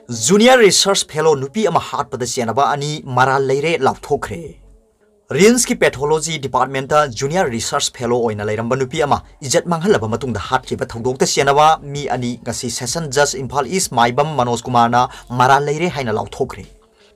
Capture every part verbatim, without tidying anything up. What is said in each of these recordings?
Junior Research Fellow ꯅꯨꯄꯤ ꯑꯃ ꯍꯥꯠꯄꯗ ꯆꯦꯟꯅꯕ ꯑꯅꯤ ꯃꯔꯥꯜ ꯂꯩꯔꯦ ꯂꯥꯎꯊꯣꯛꯈ꯭ꯔꯦ꯫ ꯔꯤꯝꯁꯀꯤ Pathology Departmentꯇ Junior Research Fellow ꯑꯣꯏꯅ ꯂꯩꯔꯝꯕ ꯅꯨꯄꯤ ꯑꯃ ꯏꯖꯠ ꯃꯥꯡꯍꯜꯂꯕ ꯃꯇꯨꯡꯗ ꯍꯥꯠꯈꯤꯕ ꯊꯧꯗꯣꯛꯇ ꯆꯦꯟꯅꯕ ꯃꯤ ꯑꯅꯤ ꯉꯁꯤ Session Judge ꯏꯝꯐꯥꯜ ꯏꯁ ꯃꯥꯏꯕꯝ ꯃꯅꯣꯖ ꯀꯨꯃꯥꯔꯅ ꯃꯔꯥꯜ ꯂꯩꯔꯦ ꯍꯥꯏꯅ ꯂꯥꯎꯊꯣꯛꯈ꯭ꯔꯦ꯫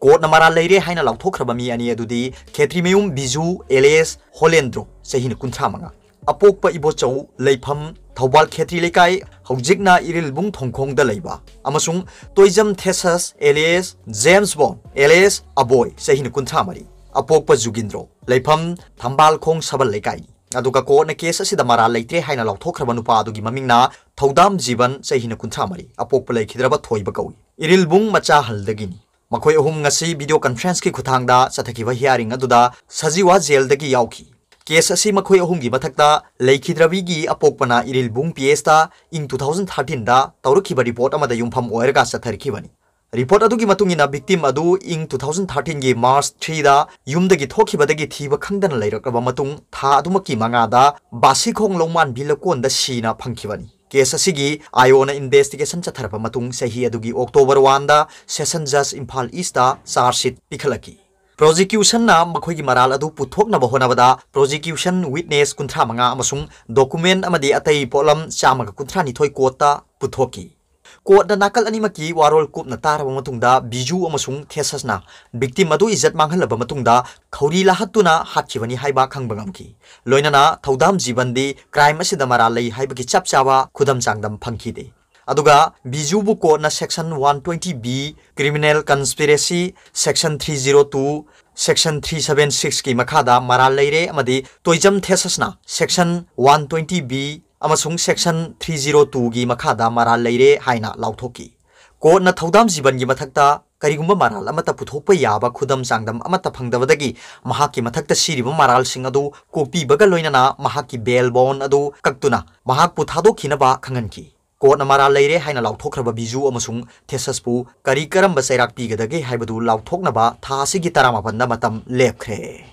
ꯀꯣꯔꯠꯅ ꯃꯔꯥꯜ ꯂꯩꯔꯦ ꯍꯥꯏꯅ ꯂꯥꯎꯊꯣꯛꯈ꯭ꯔꯕ ꯃꯤ ꯑꯅꯤ ꯑꯗꯨꯗꯤ ꯈꯦꯇ꯭ꯔꯤꯃꯌꯨꯝ ꯕꯤꯖꯨ alias ꯍꯣꯂꯦꯟꯗ꯭ꯔꯣ, ꯆꯍꯤꯅ ꯀꯨꯟꯊ꯭ꯔꯥ ꯃꯉꯥ, ꯑꯄꯣꯛꯄ ꯏꯕꯣꯆꯧ, ꯂꯩꯐꯝ ꯊꯧꯕꯥꯜ ꯈꯦꯇ꯭ꯔꯤ ꯂꯩꯀꯥꯏ, ꯍꯧꯖꯤꯛꯅ ꯏꯔꯤꯜꯕꯨꯡ ꯊꯣꯡꯈꯣꯡꯗ ꯂꯩꯕ, ꯑꯃꯁꯨꯡ ꯇꯣꯏꯖꯝ ꯊꯦꯁꯁ alias ꯖꯦꯝꯁ ꯕꯣꯟ alias ꯑꯕꯣꯏ, ꯆꯍꯤꯅ ꯀꯨꯟꯊ꯭ꯔꯥ ꯃꯔꯤ, ꯑꯄꯣꯛꯄ ꯖꯨꯒꯤꯟꯗ꯭ꯔꯣ, ꯂꯩꯐꯝ ꯊꯝꯕꯥꯜꯈꯣꯡ ꯁꯕꯜ ꯂꯩꯀꯥꯏꯅꯤ꯫ ꯑꯗꯨꯒ ꯀꯣꯔꯠꯅ ꯀꯦꯁ ꯑꯁꯤꯗ ꯃꯔꯥꯜ ꯂꯩꯇ꯭ꯔꯦ ꯍꯥꯏꯅ ꯂꯥꯎꯊꯣꯛꯈ꯭ꯔꯕ ꯅꯨꯄꯥ ꯑꯗꯨꯒꯤ ꯃꯃꯤꯡꯅ ꯊꯧꯗꯥꯝ ꯖꯤꯕꯟ, ꯆꯍꯤꯅ ꯀꯨꯟꯊ꯭ꯔꯥ ꯃꯔꯤ, ꯑꯄꯣꯛꯄ ꯂꯩꯈꯤꯗ꯭ꯔꯕ ꯊꯣꯏꯕ ꯀꯧꯏ, ꯏꯔꯤꯜꯕꯨꯡ ꯃꯆꯥꯍꯜꯗꯒꯤꯅꯤ꯫ ꯃꯈꯣꯏ ꯑꯍꯨꯝ ꯉꯁꯤ video conferenceꯀꯤ ꯈꯨꯠꯊꯥꯡꯗ ꯆꯠꯊꯈꯤꯕ hearing ꯑꯗꯨꯗ ꯁꯖꯤꯋꯥ ꯖꯦꯜꯗꯒꯤ ꯌꯥꯎꯈꯤ꯫ ꯀꯦꯁ ꯑꯁꯤ ꯃꯈꯣꯏ ꯑꯍꯨꯝꯒꯤ ꯃꯊꯛꯇ ꯂꯩꯈꯤꯗ꯭ꯔꯕꯤꯒꯤ ꯑꯄꯣꯛꯄꯅ ꯏꯔꯤꯜꯕꯨꯡ ꯄꯤ ꯑꯦꯁꯇ ꯏꯪ two thousand thirteenꯗ ꯇꯧꯔꯛꯈꯤꯕ ꯔꯤꯄꯣꯔꯠ ꯑꯃꯗ ꯌꯨꯝꯐꯝ ꯑꯣꯏꯔꯒ ꯆꯠꯊꯔꯛꯈꯤꯕꯅꯤ꯫ ꯔꯤꯄꯣꯔꯠ ꯑꯗꯨꯒꯤ ꯃꯇꯨꯡ ꯏꯟꯅ, victim ꯑꯗꯨ ꯏꯪ two thousand thirteenꯒꯤ March threeꯗ ꯌꯨꯝꯗꯒꯤ ꯊꯣꯛꯈꯤꯕꯗꯒꯤ ꯊꯤꯕ ꯈꯪꯗꯅ ꯂꯩꯔꯛꯂꯕ ꯃꯇꯨꯡ, ꯊꯥ ꯑꯗꯨꯃꯛꯀꯤ ꯃꯉꯥꯗ ꯕꯥꯁꯤꯈꯣꯡ ꯂꯧꯃꯥꯟꯕꯤ ꯂꯀꯣꯟꯗ ꯁꯤꯅ ꯐꯪꯈꯤꯕꯅꯤ꯫ ꯀꯦꯁ ꯑꯁꯤꯒꯤ ꯑꯥꯏ ꯑꯣꯅ investigation ꯆꯠꯊꯔꯕ ꯃꯇꯨꯡ, ꯆꯍꯤ ꯑꯗꯨꯒꯤ October oneꯗ Session Judge Imphal east charge sheet ꯄꯤꯈꯠꯂꯛꯈꯤ꯫ Prosecutionꯅ ꯃꯈꯣꯏꯒꯤ ꯃꯔꯥꯜ ꯑꯗꯨ ꯄꯨꯊꯣꯛꯅꯕ ꯍꯣꯠꯅꯕꯗ, prosecution witness ꯀꯨꯟꯊ꯭ꯔꯥ ꯃꯉꯥ ꯑꯃꯁꯨꯡ document ꯑꯃꯗꯤ ꯑꯇꯩ ꯄꯣꯠꯂꯝ ꯆꯥꯝꯃꯒ ꯀꯨꯟꯊ꯭ꯔꯥ ꯅꯤꯊꯣꯏ ꯀꯣꯔꯠꯇ ꯄꯨꯊꯣꯛꯈꯤ꯫ ꯀꯣꯔꯠꯅ ꯅꯥꯀꯜ ꯑꯅꯤꯃꯛꯀꯤ ꯋꯥꯔꯣꯜ ꯀꯨꯞꯅ ꯇꯥꯔꯕ ꯃꯇꯨꯡꯗ, ꯕꯤꯖꯨ ꯑꯃꯁꯨꯡ ꯊꯦꯁꯁꯅ victim ꯑꯗꯨ ꯏꯖꯠ ꯃꯥꯡꯍꯜꯂꯕ ꯃꯇꯨꯡꯗ ꯈꯧꯔꯤ ꯂꯥꯍꯠꯇꯨꯅ ꯍꯥꯠꯈꯤꯕꯅꯤ ꯍꯥꯏꯕ ꯈꯪꯕ ꯉꯝꯈꯤ꯫ ꯂꯣꯏꯅꯅ ꯊꯧꯗꯥꯝ ꯖꯤꯕꯟꯗꯤ crime ꯑꯁꯤꯗ ꯃꯔꯥꯜ ꯂꯩ ꯍꯥꯏꯕꯒꯤ ꯆꯞ ꯆꯥꯕ ꯈꯨꯗꯝ ꯆꯥꯡꯗꯝ ꯐꯪꯈꯤꯗꯦ꯫ ꯑꯗꯨꯒ ꯕꯤꯖꯨꯕꯨ ꯀꯣꯔꯠꯅ Section one twenty B, Criminal Conspiracy, Section three zero two, Section three seven sixꯀꯤ ꯃꯈꯥꯗ ꯃꯔꯥꯜ ꯂꯩꯔꯦ ꯑꯃꯗꯤ Toijam ꯊꯦꯁꯁꯅ Section one twenty B ꯑꯃꯁꯨꯡ Section three zero twoꯒꯤ ꯃꯈꯥꯗ ꯃꯔꯥꯜ ꯂꯩꯔꯦ ꯍꯥꯏꯅ ꯂꯥꯎꯊꯣꯛꯈꯤ꯫ ꯀꯣꯔꯠꯅ ꯊꯧꯗꯥꯝ ꯖꯤꯕꯟꯒꯤ ꯃꯊꯛꯇ ꯀꯔꯤꯒꯨꯝꯕ ꯃꯔꯥꯜ ꯑꯃꯠꯇ ꯄꯨꯊꯣꯛꯄ ꯌꯥꯕ ꯈꯨꯗꯝ ꯆꯥꯡꯗꯝ ꯑꯃꯠꯇ ꯐꯪꯗꯕꯗꯒꯤ, ꯃꯍꯥꯛꯀꯤ ꯃꯊꯛꯇ ꯁꯤꯔꯤꯕ ꯃꯔꯥꯜꯁꯤꯡ ꯑꯗꯨ ꯀꯣꯛꯄꯤꯕꯒ ꯂꯣꯏꯅꯅ ꯃꯍꯥꯛꯀꯤ bail bond ꯑꯗꯨ ꯀꯛꯇꯨꯅ ꯃꯍꯥꯛꯄꯨ ꯊꯥꯗꯣꯛꯈꯤꯅꯕ ꯈꯪꯍꯟꯈꯤ꯫ ꯀꯣꯔꯠꯅ ꯃꯔꯥꯜ ꯂꯩꯔꯦ ꯍꯥꯏꯅ ꯂꯥꯎꯊꯣꯛꯈ꯭ꯔꯕ ꯕꯤꯖꯨ ꯑꯃꯁꯨꯡ ꯊꯦꯁꯁꯄꯨ ꯀꯔꯤ ꯀꯔꯝꯕ ꯆꯩꯔꯥꯛ ꯄꯤꯒꯗꯒꯦ ꯍꯥꯏꯕꯗꯨ ꯂꯥꯎꯊꯣꯛꯅꯕ ꯊꯥ ꯑꯁꯤꯒꯤ ꯇꯔꯥꯃꯥꯄꯟꯗ ꯃꯇꯝ ꯂꯦꯞꯈ꯭ꯔꯦ꯫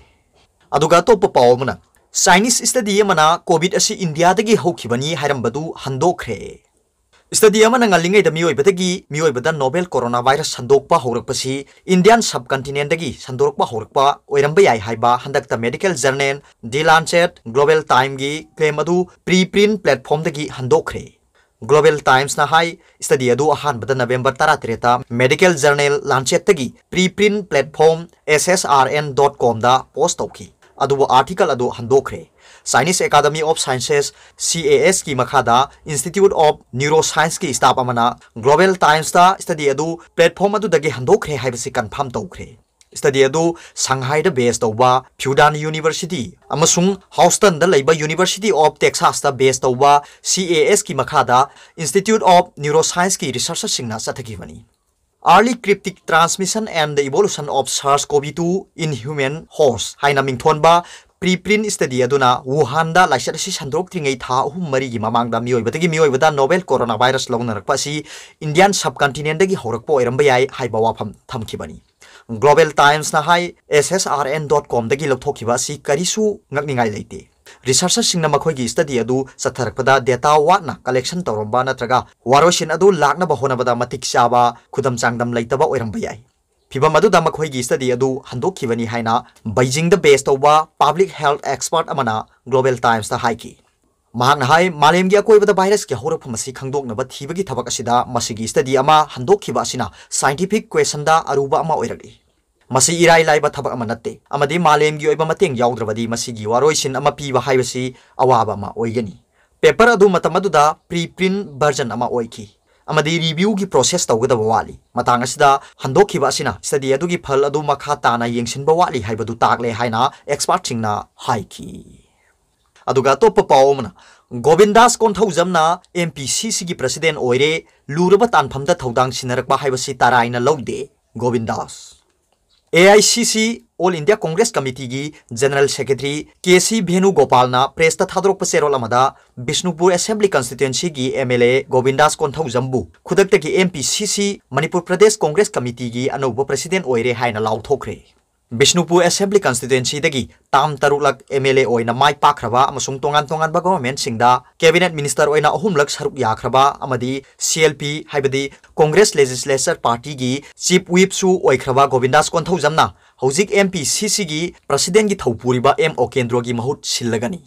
ꯑꯗꯨꯒ ꯑꯇꯣꯞꯄ ꯄꯥꯎ ꯑꯃꯅ, Chinese study ꯑꯃꯅ COVID ꯑꯁꯤ ꯏꯟꯗꯤꯌꯥꯗꯒꯤ ꯍꯧꯈꯤꯕꯅꯤ ꯍꯥꯏꯔꯝꯕꯗꯨ ꯍꯟꯗꯣꯛꯈ꯭ꯔꯦ꯫ Study ꯑꯃꯅ ꯉꯜꯂꯤꯉꯩꯗ ꯃꯤꯑꯣꯏꯕꯗꯒꯤ ꯃꯤꯑꯣꯏꯕꯗ novel coronavirus ꯁꯟꯗꯣꯛꯄ ꯍꯧꯔꯛꯄꯁꯤ Indian subcontinentꯗꯒꯤ ꯁꯟꯗꯣꯔꯛꯄ ꯍꯧꯔꯛꯄ ꯑꯣꯏꯔꯝꯕ ꯌꯥꯏ ꯍꯥꯏꯕ ꯍꯟꯗꯛꯇ medical journal The Lancet Global Timeꯒꯤ claim ꯑꯗꯨ preprint platformꯗꯒꯤ ꯍꯟꯗꯣꯛꯈ꯭ꯔꯦ꯫ Global Timesꯅ ꯍꯥꯏ, study ꯑꯗꯨ ꯑꯍꯥꯟꯕꯗ November ꯇꯔꯥꯇꯔꯦꯠꯇ medical journal Lancetꯇꯒꯤ preprint platform S S R N dot comꯗ post ꯇꯧꯈꯤ, ꯑꯗꯨꯕꯨ article ꯑꯗꯨ ꯍꯟꯗꯣꯛꯈ꯭ꯔꯦ꯫ Chinese Academy of Sciences, C A Sꯀꯤ ꯃꯈꯥꯗ Institute of Neuroscienceꯀꯤ staff ꯑꯃꯅ Global Timesꯇ study ꯑꯗꯨ platform ꯑꯗꯨꯗꯒꯤ ꯍꯟꯗꯣꯛꯈ꯭ꯔꯦ ꯍꯥꯏꯕꯁꯤ confirm ꯇꯧꯈ꯭ꯔꯦ꯫ Study ꯑꯗꯨ ꯁꯪꯍꯥꯏꯗ base ꯇꯧꯕ Fudan University ꯑꯃꯁꯨꯡ Houstonꯗ ꯂꯩꯕ University of Texasꯇ base ꯇꯧꯕ C A Sꯀꯤ ꯃꯈꯥꯗ Institute of Neuroscienceꯀꯤ researcherꯁꯤꯡꯅ ꯆꯠꯊꯈꯤꯕꯅꯤ꯫ Early cryptic transmission and the evolution of SARS-CoV two in human host ꯍꯥꯏꯅ ꯃꯤꯡꯊꯣꯟꯕ preprint study ꯑꯗꯨꯅ ꯋꯨꯍꯥꯟꯗ ꯂꯥꯏꯆꯠ ꯑꯁꯤ ꯁꯟꯗꯣꯔꯛꯇ꯭ꯔꯤꯉꯩ ꯊꯥ ꯑꯍꯨꯝ ꯃꯔꯤꯒꯤ ꯃꯃꯥꯡꯗ ꯃꯤꯑꯣꯏꯕꯗꯒꯤ ꯃꯤꯑꯣꯏꯕꯗ novel coronavirus ꯂꯧꯅꯔꯛꯄ ꯑꯁꯤ Indian subcontinentꯗꯒꯤ ꯍꯧꯔꯛꯄ ꯑꯣꯏꯔꯝꯕ ꯌꯥꯏ ꯍꯥꯏꯕ ꯋꯥꯐꯝ ꯊꯝꯈꯤꯕꯅꯤ꯫ Global Timesꯅ ꯍꯥꯏ, S S R N dot comꯗꯒꯤ ꯂꯧꯊꯣꯛꯈꯤꯕ ꯑꯁꯤ ꯀꯔꯤꯁꯨ ꯉꯛꯅꯤꯡꯉꯥꯏ ꯂꯩꯇꯦ꯫ Researcherꯁꯤꯡꯅ ꯃꯈꯣꯏꯒꯤ study ꯑꯗꯨ ꯆꯠꯊꯔꯛꯄꯗ data ꯋꯥꯠꯅ collection ꯇꯧꯔꯝꯕ ꯅꯠꯇ꯭ꯔꯒ ꯋꯥꯔꯣꯏꯁꯤꯟ ꯑꯗꯨ ꯂꯥꯛꯅꯕ ꯍꯣꯠꯅꯕꯗ ꯃꯇꯤꯛ ꯆꯥꯕ ꯈꯨꯗꯝ ꯆꯥꯡꯗꯝ ꯂꯩꯇꯕ ꯑꯣꯏꯔꯝꯕ ꯌꯥꯏ꯫ ꯐꯤꯚꯝ ꯑꯗꯨꯗ ꯃꯈꯣꯏꯒꯤ study ꯑꯗꯨ ꯍꯟꯗꯣꯛꯈꯤꯕꯅꯤ ꯍꯥꯏꯅ ꯕꯩꯖꯤꯡꯗ base ꯇꯧꯕ public health expert ꯑꯃꯅ Global Timesꯇ ꯍꯥꯏꯈꯤ꯫ ꯃꯍꯥꯛꯅ ꯍꯥꯏ, ꯃꯥꯂꯦꯝꯒꯤ ꯑꯀꯣꯏꯕꯗ virusꯀꯤ ꯍꯧꯔꯛꯐꯝ ꯑꯁꯤ ꯈꯪꯗꯣꯛꯅꯕ ꯊꯤꯕꯒꯤ ꯊꯕꯛ ꯑꯁꯤꯗ ꯃꯁꯤꯒꯤ study ꯑꯃ ꯍꯟꯗꯣꯛꯈꯤꯕ ꯑꯁꯤꯅ scientific questionꯗ ꯑꯔꯨꯕ ꯑꯃ ꯑꯣꯏꯔꯛꯂꯤ꯫ ꯃꯁꯤ ꯏꯔꯥꯏ ꯂꯥꯏꯕ ꯊꯕꯛ ꯑꯃ ꯅꯠꯇꯦ, ꯑꯃꯗꯤ ꯃꯥꯂꯦꯝꯒꯤ ꯑꯣꯏꯕ ꯃꯇꯦꯡ ꯌꯥꯎꯗ꯭ꯔꯕꯗꯤ ꯃꯁꯤꯒꯤ ꯋꯥꯔꯣꯏꯁꯤꯟ ꯑꯃ ꯄꯤꯕ ꯍꯥꯏꯕꯁꯤ ꯑꯋꯥꯕ ꯑꯃ ꯑꯣꯏꯒꯅꯤ꯫ Paper ꯑꯗꯨ ꯃꯇꯝ ꯑꯗꯨꯗ preprint version ꯑꯃ ꯑꯣꯏꯈꯤ, ꯑꯃꯗꯤ reviewꯒꯤ process ꯇꯧꯒꯗꯕ ꯋꯥꯠꯂꯤ꯫ ꯃꯇꯥꯡ ꯑꯁꯤꯗ ꯍꯟꯗꯣꯛꯈꯤꯕ ꯑꯁꯤꯅ study ꯑꯗꯨꯒꯤ ꯐꯜ ꯑꯗꯨ ꯃꯈꯥ ꯇꯥꯅ ꯌꯦꯡꯁꯤꯟꯕ ꯋꯥꯠꯂꯤ ꯍꯥꯏꯕꯗꯨ ꯇꯥꯛꯂꯦ ꯍꯥꯏꯅ expertꯁꯤꯡꯅ ꯍꯥꯏꯈꯤ꯫ ꯑꯗꯨꯒ ꯑꯇꯣꯞꯄ ꯄꯥꯎ ꯑꯃꯅ, ꯒꯣꯕꯤꯟꯗꯥꯁ ꯀꯣꯟꯊꯧꯖꯝꯅ M P C Cꯒꯤ president ꯑꯣꯏꯔꯦ, ꯂꯨꯔꯕ ꯇꯥꯟꯐꯝꯗ ꯊꯧꯗꯥꯡ ꯁꯤꯟꯅꯔꯛꯄ ꯍꯥꯏꯕꯁꯤ ꯇꯔꯥꯏꯅ ꯂꯧꯗꯦ꯫ ꯒꯣꯕꯤꯟꯗꯥꯁ꯫ A I C C All India Congress Committeeꯒꯤ General Secretary K C ꯚꯦꯅꯨꯒꯣꯄꯥꯜꯅ pressꯇ ꯊꯥꯗꯣꯔꯛꯄ ꯆꯦꯔꯣꯜ ꯑꯃꯗ Bishnupur Assembly Constituencyꯒꯤ M L A ꯒꯣꯕꯤꯟꯗꯥꯁ ꯀꯣꯟꯊꯧꯖꯝꯕꯨ ꯈꯨꯗꯛꯇꯒꯤ M P C C Manipur Pradesh Congress Committeeꯒꯤ ꯑꯅꯧꯕ president ꯑꯣꯏꯔꯦ ꯍꯥꯏꯅ ꯂꯥꯎꯊꯣꯛꯈ꯭ꯔꯦ꯫ Bishnupur Assembly Constituencyꯗꯒꯤ term ꯇꯔꯨꯛꯂꯛ M L A ꯑꯣꯏꯅ ꯃꯥꯏ ꯄꯥꯛꯈ꯭ꯔꯕ ꯑꯃꯁꯨꯡ ꯇꯣꯉꯥꯟ ꯇꯣꯉꯥꯟꯕ governmentꯁꯤꯡꯗ Cabinet Minister ꯑꯣꯏꯅ ꯑꯍꯨꯝꯂꯛ ꯁꯔꯨꯛ ꯌꯥꯈ꯭ꯔꯕ ꯑꯃꯗꯤ C L P, ꯍꯥꯏꯕꯗꯤ Congress Legislature Partyꯒꯤ Chief Whipꯁꯨ ꯑꯣꯏꯈ꯭ꯔꯕ ꯒꯣꯕꯤꯟꯗꯥꯁ ꯀꯣꯟꯊꯧꯖꯝꯅ ꯍꯧꯖꯤꯛ M P C Cꯒꯤ Presidentꯀꯤ ꯊꯧ ꯄꯨꯔꯤꯕ M ꯑꯣꯀꯦꯟꯗ꯭ꯔꯣꯒꯤ ꯃꯍꯨꯠ ꯁꯤꯜꯂꯒꯅꯤ꯫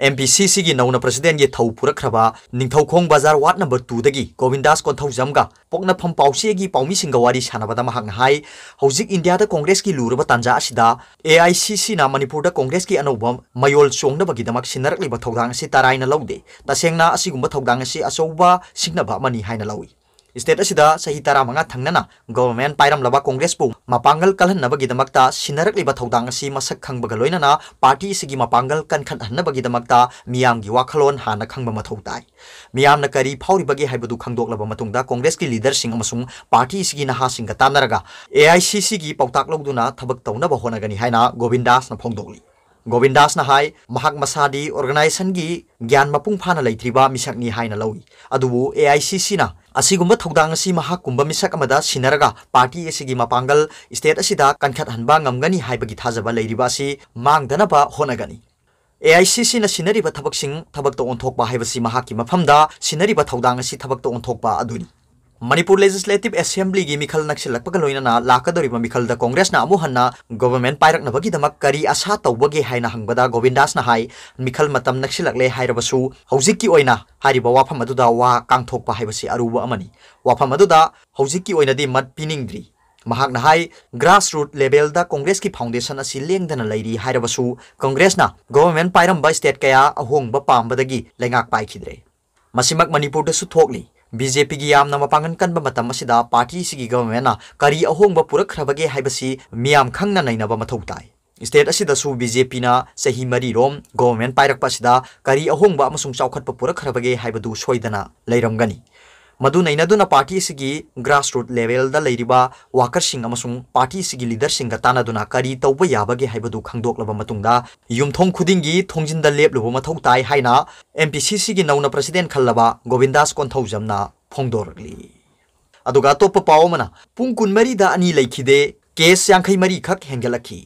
M P C Cꯒꯤ ꯅꯧꯅ Presidentꯀꯤ ꯊꯧ ꯄꯨꯔꯛꯈ꯭ꯔꯕ ꯅꯤꯡꯊꯧꯈꯣꯡ ꯕꯖꯥꯔ Ward number twoꯗꯒꯤ ꯒꯣꯕꯤꯟꯗꯥꯁ ꯀꯣꯟꯊꯧꯖꯝꯒ ꯄꯣꯛꯅꯐꯝ ꯄꯥꯎꯆꯦꯒꯤ ꯄꯥꯎꯃꯤꯁꯤꯡꯒ ꯋꯥꯔꯤ ꯁꯥꯟꯅꯕꯗ ꯃꯍꯥꯛꯅ ꯍꯥꯏ, ꯍꯧꯖꯤꯛ ꯏꯟꯗꯤꯌꯥꯗ ꯀꯣꯡꯒ꯭ꯔꯦꯁꯀꯤ ꯂꯨꯔꯕ ꯇꯥꯟꯖꯥ ꯑꯁꯤꯗ A I C Cꯅ ꯃꯅꯤꯄꯨꯔꯗ ꯀꯣꯡꯒ꯭ꯔꯦꯁꯀꯤ ꯑꯅꯧꯕ ꯃꯌꯣꯜ ꯆꯣꯡꯅꯕꯒꯤꯗꯃꯛ ꯁꯤꯟꯅꯔꯛꯂꯤꯕ ꯊꯧꯗꯥꯡ ꯑꯁꯤ ꯇꯔꯥꯏꯅ ꯂꯧꯗꯦ꯫ ꯇꯁꯦꯡꯅ ꯑꯁꯤꯒꯨꯝꯕ ꯊꯧꯗꯥꯡ ꯑꯁꯤ ꯑꯆꯧꯕ ꯁꯤꯡꯅꯕ ꯑꯃꯅꯤ ꯍꯥꯏꯅ ꯂꯧꯏ꯫ State ꯑꯁꯤꯗ ꯆꯍꯤ ꯇꯔꯥꯃꯉꯥ ꯊꯪꯅꯅ government ꯄꯥꯏꯔꯝꯂꯕ ꯀꯣꯡꯒ꯭ꯔꯦꯁꯄꯨ ꯃꯄꯥꯡꯒꯜ ꯀꯜꯍꯟꯅꯕꯒꯤꯗꯃꯛꯇ ꯁꯤꯟꯅꯔꯛꯂꯤꯕ ꯊꯧꯗꯥꯡ ꯑꯁꯤ ꯃꯁꯛ ꯈꯪꯕꯒ ꯂꯣꯏꯅꯅ party ꯑꯁꯤꯒꯤ ꯃꯄꯥꯡꯒꯜ ꯀꯟꯈꯠꯍꯟꯅꯕꯒꯤꯗꯃꯛꯇ ꯃꯤꯌꯥꯝꯒꯤ ꯋꯥꯈꯜꯂꯣꯟ ꯍꯥꯟꯅ ꯈꯪꯕ ꯃꯊꯧ ꯇꯥꯏ꯫ ꯃꯤꯌꯥꯝꯅ ꯀꯔꯤ ꯐꯥꯎꯔꯤꯕꯒꯦ ꯍꯥꯏꯕꯗꯨ ꯈꯪꯗꯣꯛꯂꯕ ꯃꯇꯨꯡꯗ ꯀꯣꯡꯒ꯭ꯔꯦꯁꯀꯤ leaderꯁꯤꯡ ꯑꯃꯁꯨꯡ party ꯑꯁꯤꯒꯤ ꯅꯍꯥꯁꯤꯡꯒ ꯇꯥꯟꯅꯔꯒ A I C Cꯒꯤ ꯄꯥꯎꯇꯥꯛ ꯂꯧꯗꯨꯅ ꯊꯕꯛ ꯇꯧꯅꯕ ꯍꯣꯠꯅꯒꯅꯤ ꯍꯥꯏꯅ ꯒꯣꯕꯤꯟꯗꯥꯁꯅ ꯐꯣꯡꯗꯣꯛꯂꯤ꯫ ꯒꯣꯕꯤꯟꯗꯥꯁꯅ ꯍꯥꯏ, ꯃꯍꯥꯛ ꯃꯁꯥꯗꯤ organizationꯒꯤ ꯒ꯭ꯌꯥꯟ ꯃꯄꯨꯡ ꯐꯥꯅ ꯂꯩꯇ꯭ꯔꯤꯕ ꯃꯤꯁꯛꯅꯤ ꯍꯥꯏꯅ ꯂꯧꯏ꯫ ꯑꯗꯨꯕꯨ A I C Cꯅ ꯑꯁꯤꯒꯨꯝꯕ ꯊꯧꯗꯥꯡ ꯑꯁꯤ ꯃꯍꯥꯛꯀꯨꯝꯕ ꯃꯤꯁꯛ ꯑꯃꯗ ꯁꯤꯟꯅꯔꯒ party ꯑꯁꯤꯒꯤ ꯃꯄꯥꯡꯒꯜ state ꯑꯁꯤꯗ ꯀꯟꯈꯠꯍꯟꯕ ꯉꯝꯒꯅꯤ ꯍꯥꯏꯕꯒꯤ ꯊꯥꯖꯕ ꯂꯩꯔꯤꯕ ꯑꯁꯤ ꯃꯥꯡꯗꯅꯕ ꯍꯣꯠꯅꯒꯅꯤ꯫ A I C Cꯅ ꯁꯤꯟꯅꯔꯤꯕ ꯊꯕꯛꯁꯤꯡ ꯊꯕꯛꯇ ꯑꯣꯟꯊꯣꯛꯄ ꯍꯥꯏꯕꯁꯤ ꯃꯍꯥꯛꯀꯤ ꯃꯐꯝꯗ ꯁꯤꯟꯅꯔꯤꯕ ꯊꯧꯗꯥꯡ ꯑꯁꯤ ꯊꯕꯛꯇ ꯑꯣꯟꯊꯣꯛꯄ ꯑꯗꯨꯅꯤ꯫ ꯃꯅꯤꯄꯨꯔ Legislative Assemblyꯒꯤ ꯃꯤꯈꯜ ꯅꯛꯁꯤꯜꯂꯛꯄꯒ ꯂꯣꯏꯅꯅ ꯂꯥꯛꯀꯗꯧꯔꯤꯕ ꯃꯤꯈꯜꯗ ꯀꯣꯡꯒ꯭ꯔꯦꯁꯅ ꯑꯃꯨꯛ ꯍꯟꯅ government ꯄꯥꯏꯔꯛꯅꯕꯒꯤꯗꯃꯛ ꯀꯔꯤ ꯑꯁꯥ ꯇꯧꯕꯒꯦ ꯍꯥꯏꯅ ꯍꯪꯕꯗ ꯒꯣꯕꯤꯟꯗꯥꯁꯅ ꯍꯥꯏ, ꯃꯤꯈꯜ ꯃꯇꯝ ꯅꯛꯁꯤꯜꯂꯛꯂꯦ ꯍꯥꯏꯔꯕꯁꯨ ꯍꯧꯖꯤꯛꯀꯤ ꯑꯣꯏꯅ ꯍꯥꯏꯔꯤꯕ ꯋꯥꯐꯝ ꯑꯗꯨꯗ ꯋꯥ ꯀꯥꯡꯊꯣꯛꯄ ꯍꯥꯏꯕꯁꯤ ꯑꯔꯨꯕ ꯑꯃꯅꯤ꯫ ꯋꯥꯐꯝ ꯑꯗꯨꯗ ꯍꯧꯖꯤꯛꯀꯤ ꯑꯣꯏꯅꯗꯤ ꯃꯠ ꯄꯤꯅꯤꯡꯗ꯭ꯔꯤ꯫ ꯃꯍꯥꯛꯅ ꯍꯥꯏ, grassroot levelꯗ ꯀꯣꯡꯒ꯭ꯔꯦꯁꯀꯤ foundation ꯑꯁꯤ ꯂꯦꯡꯗꯅ ꯂꯩꯔꯤ ꯍꯥꯏꯔꯕꯁꯨ ꯀꯣꯡꯒ꯭ꯔꯦꯁꯅ government ꯄꯥꯏꯔꯝꯕ state ꯀꯌꯥ ꯑꯍꯣꯡꯕ ꯄꯥꯝꯕꯗꯒꯤ ꯂꯩꯉꯥꯛ ꯄꯥꯏꯈꯤꯗ꯭ꯔꯦ꯫ ꯃꯁꯤꯃꯛ ꯃꯅꯤꯄꯨꯔꯗꯁꯨ ꯊꯣꯛꯂꯤ꯫ BJPꯒꯤ ꯌꯥꯝꯅ ꯃꯄꯥꯡꯒꯜ ꯀꯟꯕ ꯃꯇꯝ ꯑꯁꯤꯗ party ꯑꯁꯤꯒꯤ governmentꯅ ꯀꯔꯤ ꯑꯍꯣꯡꯕ ꯄꯨꯔꯛꯈ꯭ꯔꯕꯒꯦ ꯍꯥꯏꯕꯁꯤ ꯃꯤꯌꯥꯝ ꯈꯪꯅ ꯅꯩꯅꯕ ꯃꯊꯧ ꯇꯥꯏ꯫ State ꯑꯁꯤꯗꯁꯨ BJPꯅ ꯆꯍꯤ ꯃꯔꯤꯔꯣꯝ government ꯄꯥꯏꯔꯛꯄ ꯑꯁꯤꯗ ꯀꯔꯤ ꯑꯍꯣꯡꯕ ꯑꯃꯁꯨꯡ ꯆꯥꯎꯈꯠꯄ ꯄꯨꯔꯛꯈ꯭ꯔꯕꯒꯦ ꯍꯥꯏꯕꯗꯨ ꯁꯣꯏꯗꯅ ꯂꯩꯔꯝꯒꯅꯤ꯫ ꯃꯗꯨ ꯅꯩꯅꯗꯨꯅ party ꯑꯁꯤꯒꯤ grassroot levelꯗ ꯂꯩꯔꯤꯕ workerꯁꯤꯡ ꯑꯃꯁꯨꯡ party ꯑꯁꯤꯒꯤ leaderꯁꯤꯡꯒ ꯇꯥꯟꯅꯗꯨꯅ ꯀꯔꯤ ꯇꯧꯕ ꯌꯥꯕꯒꯦ ꯍꯥꯏꯕꯗꯨ ꯈꯪꯗꯣꯛꯂꯕ ꯃꯇꯨꯡꯗ ꯌꯨꯝꯊꯣꯡ ꯈꯨꯗꯤꯡꯒꯤ ꯊꯣꯡꯖꯤꯟꯗ ꯂꯦꯞꯂꯨꯕ ꯃꯊꯧ ꯇꯥꯏ ꯍꯥꯏꯅ MPCCꯒꯤ ꯅꯧꯅ president ꯈꯜꯂꯕ ꯒꯣꯕꯤꯟꯗꯥꯁ ꯀꯣꯟꯊꯧꯖꯝꯅ ꯐꯣꯡꯗꯣꯔꯛꯂꯤ꯫ ꯑꯗꯨꯒ ꯑꯇꯣꯞꯄ ꯄꯥꯎ ꯑꯃꯅ, ꯄꯨꯡ ꯀꯨꯟꯃꯔꯤꯗ ꯑꯅꯤ ꯂꯩꯈꯤꯗꯦ, ꯀꯦꯁ ꯌꯥꯡꯈꯩ ꯃꯔꯤ ꯈꯛ ꯍꯦꯟꯒꯠꯂꯛꯈꯤ꯫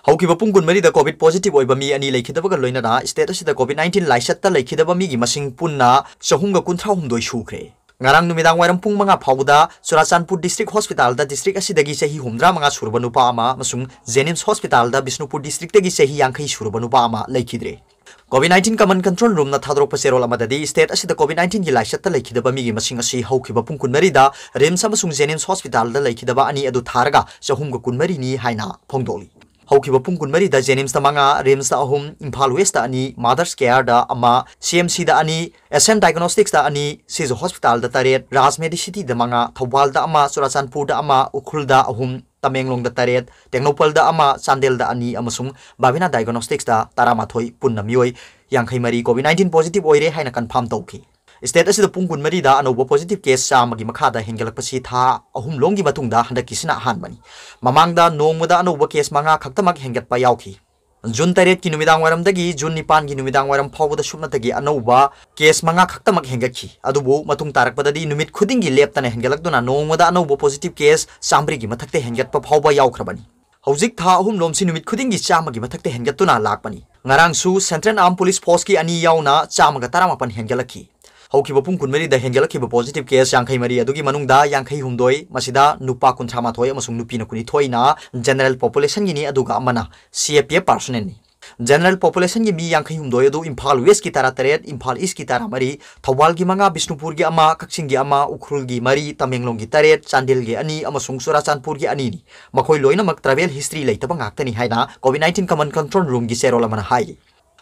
ꯍꯧꯈꯤꯕ ꯄꯨꯡ ꯀꯨꯟꯃꯔꯤꯗ COVID positive ꯑꯣꯏꯕ ꯃꯤ ꯑꯅꯤ ꯂꯩꯈꯤꯗꯕꯒ ꯂꯣꯏꯅꯅ state ꯑꯁꯤꯗ COVID nineteen ꯂꯥꯏꯆꯠꯇ ꯂꯩꯈꯤꯗꯕ ꯃꯤꯒꯤ ꯃꯁꯤꯡ ꯄꯨꯟꯅ ꯆꯍꯨꯝꯒ ꯀꯨꯟꯊ꯭ꯔꯥ ꯍꯨꯝꯗꯣꯏ ꯁꯨꯈ꯭ꯔꯦ꯫ ꯉꯔꯥꯡ ꯅꯨꯃꯤꯗꯥꯡ ꯋꯥꯏꯔꯝ ꯄꯨꯡ ꯃꯉꯥ ꯐꯥꯎꯕꯗ ꯆꯨꯔꯥꯆꯥꯟꯄꯨꯔ district hospitalꯗ district ꯑꯁꯤꯗꯒꯤ ꯆꯍꯤ ꯍꯨꯝꯗ꯭ꯔꯥ ꯃꯉꯥ ꯁꯨꯔꯕ ꯅꯨꯄꯥ ꯑꯃ ꯑꯃꯁꯨꯡ JNIMS hospitalꯗ ꯕꯤꯁꯅꯨꯄꯨꯔ districtꯇꯒꯤ ꯆꯍꯤ ꯌꯥꯡꯈꯩ ꯁꯨꯔꯕ ꯅꯨꯄꯥ ꯑꯃ ꯂꯩꯈꯤꯗ꯭ꯔꯦ꯫ COVID nineteen command control roomꯅ ꯊꯥꯗꯣꯔꯛꯄ ꯆꯦꯔꯣꯜ ꯑꯃꯗꯗꯤ, state ꯑꯁꯤꯗ COVID nineteen ꯒꯤ ꯂꯥꯏꯆꯠꯇ ꯂꯩꯈꯤꯗꯕ ꯃꯤꯒꯤ ꯃꯁꯤꯡ ꯑꯁꯤ ꯍꯧꯈꯤꯕ ꯄꯨꯡ ꯀꯨꯟꯃꯔꯤꯗ RIMS ꯑꯃꯁꯨꯡ JNIMS hospitalꯗ ꯂꯩꯈꯤꯗꯕ ꯑꯅꯤ ꯑꯗꯨ ꯊꯥꯔꯒ ꯆꯍꯨꯝꯒ ꯀꯨꯟꯃꯔꯤꯅꯤ ꯍꯥꯏꯅ ꯐꯣꯡꯗꯣꯛꯂꯤ꯫ ꯍꯧꯈꯤꯕ ꯄꯨꯡ ꯀꯨꯟꯃꯔꯤꯗ JNIMSꯇ ꯃꯉꯥ, RIMSꯇ ꯑꯍꯨꯝ, ꯏꯝꯐꯥꯜ Westꯇ ꯑꯅꯤ, Mother's Careꯗ ꯑꯃ, CMCꯗ ꯑꯅꯤ, S N Diagnosticsꯇ ꯑꯅꯤ, ꯁꯤꯖ Hospitalꯗ ꯇꯔꯦꯠ, Raj Medicityꯗ ꯃꯉꯥ, ꯊꯧꯕꯥꯜꯗ ꯑꯃ, ꯆꯨꯔꯥꯆꯥꯟꯄꯨꯔꯗ ꯑꯃ, ꯎꯈ꯭ꯔꯨꯜꯗ ꯑꯍꯨꯝ, ꯇꯃꯦꯡꯂꯣꯡꯗ ꯇꯔꯦꯠ, ꯇꯦꯡꯅꯧꯄꯜꯗ ꯑꯃ, ꯆꯥꯟꯗꯦꯜꯗ ꯑꯅꯤ ꯑꯃꯁꯨꯡ ꯕꯥꯕꯤꯅꯥ Diagnosticsꯇ ꯇꯔꯥꯃꯥꯊꯣꯏ, ꯄꯨꯟꯅ ꯃꯤꯑꯣꯏ ꯌꯥꯡꯈꯩ ꯃꯔꯤ COVID nineteen positive ꯑꯣꯏꯔꯦ ꯍꯥꯏꯅ confirm ꯇꯧꯈꯤ꯫ State ꯑꯁꯤꯗ ꯄꯨꯡ ꯀꯨꯟꯃꯔꯤꯗ ꯑꯅꯧꯕ positive case ꯆꯥꯝꯃꯒꯤ ꯃꯈꯥꯗ ꯍꯦꯟꯒꯠꯂꯛꯄꯁꯤ ꯊꯥ ꯑꯍꯨꯝ ꯂꯣꯝꯒꯤ ꯃꯇꯨꯡꯗ ꯍꯟꯗꯛꯀꯤꯁꯤꯅ ꯑꯍꯥꯟꯕꯅꯤ꯫ ꯃꯃꯥꯡꯗ ꯅꯣꯡꯃꯗ ꯑꯅꯧꯕ case ꯃꯉꯥ ꯈꯛꯇꯃꯛ ꯍꯦꯟꯒꯠꯄ ꯌꯥꯎꯈꯤ꯫ June ꯇꯔꯦꯠꯀꯤ ꯅꯨꯃꯤꯗꯥꯡ ꯋꯥꯏꯔꯝꯗꯒꯤ June ꯅꯤꯄꯥꯟꯒꯤ ꯅꯨꯃꯤꯗꯥꯡ ꯋꯥꯏꯔꯝ ꯐꯥꯎꯕꯗ ꯁꯨꯞꯅꯇꯒꯤ ꯑꯅꯧꯕ case ꯃꯉꯥ ꯈꯛꯇꯃꯛ ꯍꯦꯟꯒꯠꯈꯤ꯫ ꯑꯗꯨꯕꯨ ꯃꯇꯨꯡ ꯇꯥꯔꯛꯄꯗꯗꯤ ꯅꯨꯃꯤꯠ ꯈꯨꯗꯤꯡꯒꯤ ꯂꯦꯞꯇꯅ ꯍꯦꯟꯒꯠꯂꯛꯇꯨꯅ ꯅꯣꯡꯃꯗ ꯑꯅꯧꯕ positive case ꯆꯥꯝꯃꯔꯤꯒꯤ ꯃꯊꯛꯇ ꯍꯦꯟꯒꯠꯄ ꯐꯥꯎꯕ ꯌꯥꯎꯈ꯭ꯔꯕꯅꯤ꯫ ꯍꯧꯖꯤꯛ ꯊꯥ ꯑꯍꯨꯝ ꯂꯣꯝꯁꯤ ꯅꯨꯃꯤꯠ ꯈꯨꯗꯤꯡꯒꯤ ꯆꯥꯝꯃꯒꯤ ꯃꯊꯛꯇ ꯍꯦꯟꯒꯠꯇꯨꯅ ꯂꯥꯛꯄꯅꯤ꯫ ꯉꯔꯥꯡꯁꯨ Central Armed Police Forceꯀꯤ ꯑꯅꯤ ꯌꯥꯎꯅ ꯆꯥꯝꯃꯒ ꯇꯔꯥꯃꯥꯄꯟ ꯍꯦꯟꯒꯠꯂꯛꯈꯤ꯫ ꯍꯧꯈꯤꯕ ꯄꯨꯡ ꯀꯨꯟꯃꯔꯤꯗ ꯍꯦꯟꯒꯠꯂꯛꯈꯤꯕ positive case ꯌꯥꯡꯈꯩ ꯃꯔꯤ ꯑꯗꯨꯒꯤ ꯃꯅꯨꯡꯗ ꯌꯥꯡꯈꯩ ꯍꯨꯝꯗꯣꯏ, ꯃꯁꯤꯗ ꯅꯨꯄꯥ ꯀꯨꯟꯊ꯭ꯔꯥ ꯃꯥꯊꯣꯏ ꯑꯃꯁꯨꯡ ꯅꯨꯄꯤꯅ ꯀꯨꯟꯅꯤꯊꯣꯏꯅ general populationꯒꯤꯅꯤ, ꯑꯗꯨꯒ ꯑꯃꯅ C A P F personnelꯅꯤ꯫ General populationꯒꯤ ꯃꯤ ꯌꯥꯡꯈꯩ ꯍꯨꯝꯗꯣꯏ ꯑꯗꯨ ꯏꯝꯐꯥꯜ Westꯀꯤ ꯇꯔꯥ ꯇꯔꯦꯠ, ꯏꯝꯐꯥꯜ Eastꯀꯤ ꯇꯔꯥ ꯃꯔꯤ, ꯊꯧꯕꯥꯜꯒꯤ ꯃꯉꯥ, ꯕꯤꯁꯅꯨꯄꯨꯔꯒꯤ ꯑꯃ, ꯀꯛꯆꯤꯡꯒꯤ ꯑꯃ, ꯎꯈ꯭ꯔꯨꯜꯒꯤ ꯃꯔꯤ, ꯇꯃꯦꯡꯂꯣꯡꯒꯤ ꯇꯔꯦꯠ, ꯆꯥꯟꯗꯦꯜꯒꯤ ꯑꯅꯤ ꯑꯃꯁꯨꯡ ꯆꯨꯔꯥꯆꯥꯟꯄꯨꯔꯒꯤ ꯑꯅꯤꯅꯤ꯫ ꯃꯈꯣꯏ ꯂꯣꯏꯅꯃꯛ travel history ꯂꯩꯇꯕ ꯉꯥꯛꯇꯅꯤ ꯍꯥꯏꯅ COVID nineteen command control roomꯒꯤ ꯆꯦꯔꯣꯜ ꯑꯃꯅ ꯍꯥꯏꯔꯤ꯫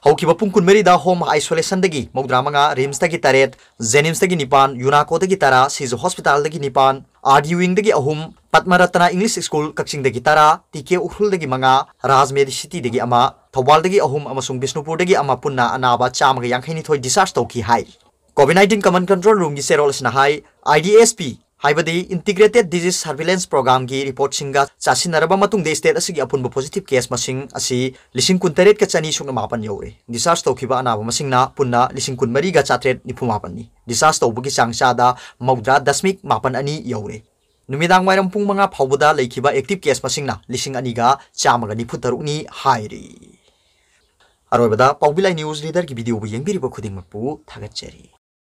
ꯍꯧꯈꯤꯕ ꯄꯨꯡ ꯀꯨꯟꯃꯔꯤꯗ home isolationꯗꯒꯤ ꯃꯧꯗ꯭ꯔꯥ ꯃꯉꯥ, RIMSꯇꯒꯤ ꯇꯔꯦꯠ, JNIMSꯇꯒꯤ ꯅꯤꯄꯥꯟ, UNACOꯗꯒꯤ ꯇꯔꯥ, ꯁꯤꯖ Hospitalꯗꯒꯤ ꯅꯤꯄꯥꯟ, RDU wingꯗꯒꯤ ꯑꯍꯨꯝ, ꯄꯗꯃꯔꯠꯇꯅ English School ꯀꯛꯆꯤꯡꯗꯒꯤ ꯇꯔꯥ, TK ꯎꯈ꯭ꯔꯨꯜꯗꯒꯤ ꯃꯉꯥ, Raj Medicityꯗꯒꯤ ꯑꯃ, ꯊꯧꯕꯥꯜꯗꯒꯤ ꯑꯍꯨꯝ ꯑꯃꯁꯨꯡ ꯕꯤꯁꯅꯨꯄꯨꯔꯗꯒꯤ ꯑꯃ ꯄꯨꯟꯅ ꯑꯅꯥꯕ ꯆꯥꯝꯃꯒ ꯌꯥꯡꯈꯩ ꯅꯤꯊꯣꯏ discharge ꯇꯧꯈꯤ ꯍꯥꯏ꯫ COVID nineteen command control roomꯒꯤ ꯆꯦꯔꯣꯜ ꯑꯁꯤꯅ ꯍꯥꯏ, IDSP ꯍꯥꯏꯕꯗꯤ Integrated Disease Surveillance Programꯒꯤ reportꯁꯤꯡꯒ ꯆꯥꯁꯤꯟꯅꯔꯕ ꯃꯇꯨꯡꯗ state ꯑꯁꯤꯒꯤ ꯑꯄꯨꯟꯕ positive case ꯃꯁꯤꯡ ꯑꯁꯤ ꯂꯤꯁꯤꯡ ꯀꯨꯟꯇꯔꯦꯠꯀ ꯆꯅꯤ ꯁꯨꯞꯅ ꯃꯥꯄꯟ ꯌꯧꯔꯦ꯫ Discharge ꯇꯧꯈꯤꯕ ꯑꯅꯥꯕ ꯃꯁꯤꯡꯅ ꯄꯨꯟꯅ ꯂꯤꯁꯤꯡ ꯀꯨꯟꯃꯔꯤꯒ ꯆꯥꯇ꯭ꯔꯦꯠ ꯅꯤꯐꯨ ꯃꯥꯄꯟꯅꯤ꯫ Discharge ꯇꯧꯕꯒꯤ ꯆꯥꯡ ꯆꯥꯗ ꯃꯧꯗ꯭ꯔꯥ ꯗꯁꯃꯤꯛ ꯃꯥꯄꯟ ꯑꯅꯤ ꯌꯧꯔꯦ꯫ ꯅꯨꯃꯤꯗꯥꯡ ꯋꯥꯏꯔꯝ ꯄꯨꯡ ꯃꯉꯥ ꯐꯥꯎꯕꯗ ꯂꯩꯈꯤꯕ active case ꯃꯁꯤꯡꯅ ꯂꯤꯁꯤꯡ ꯑꯅꯤꯒ ꯆꯥꯝꯃꯒ ꯅꯤꯐꯨ ꯇꯔꯨꯛꯅꯤ ꯍꯥꯏꯔꯤ꯫ ꯑꯔꯣꯏꯕꯗ ꯄꯥꯎꯕꯤ ꯂꯥꯏ news leaderꯒꯤ videoꯕꯨ ꯌꯦꯡꯕꯤꯔꯤꯕ ꯈꯨꯗꯤꯡꯃꯛꯄꯨ ꯊꯥꯒꯠꯆꯔꯤ꯫